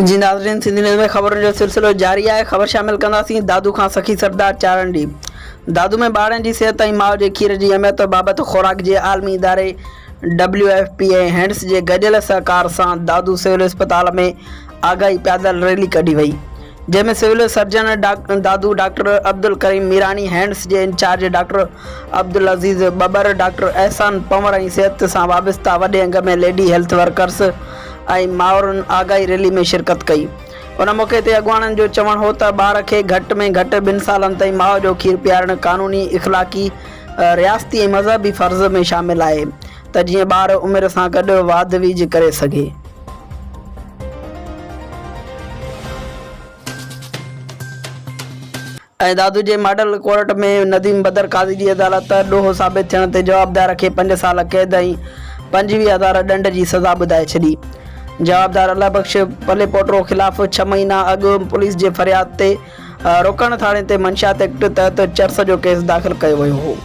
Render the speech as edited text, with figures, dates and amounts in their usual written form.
جي ناظرين سنڌي نيوز ۾ خبرن جو سلسلو جاري آهي خبر شامل ڪنداسين دادو کان سخي سردار چارڻ جي دادو ۾ ٻارڙن جي صحت ۽ ماء جي کير جي اهميت بابت خوراڪ جي عالمي اداري ڊبليو ايف پي ۽ هينڊس جي گڏيل سهڪار سان دادو سول اسپتال ۾ آگاهي پيادل ريلي ڪڍي وئي جنهن ۾ civil surgeon Dadu doctor Abdulkarim Mirani, hands جي incharge doctor Abdulaziz Babbar, doctor Ehsan Panhwar ۽ صحت سان وابسته وڏي انگ ۾ ليڊي هيلٿ ورڪرز ۽ مائرن آگاهي ريلي ۾ شرڪت ڪئي. ان موقعي تي اڳواڻن جو چوڻ هو ته ٻار کي گهٽ ۾ گهٽ ٻن سالن تائين ماء جو کير پيارڻ قانوني، اخلاقي، رياستي ۽ مذهبي فرض ۾ شامل آهي ته جيئن ٻار عمر سان گڏ واڌ ويجهه ڪري سگهي. ۽ دادو جي ماڊل ڪورٽ ۾ نديم بدر قاضي جي عدالت ڏوهه ثابت ٿيڻ تي جوابدار کي پنج سال قيد ۽ 25 هزار ڏنڊ جي سزا ٻڌائي ڇڏي. جوابدار الله بخش پليپوٽرو خلاف ڇهه مهينا اڳ پوليس جي فرياد تي روڪڻ ٿاڻي تي منشيات ايڪٽ تحت چرس جو ڪيس داخل ڪيو ويو هو.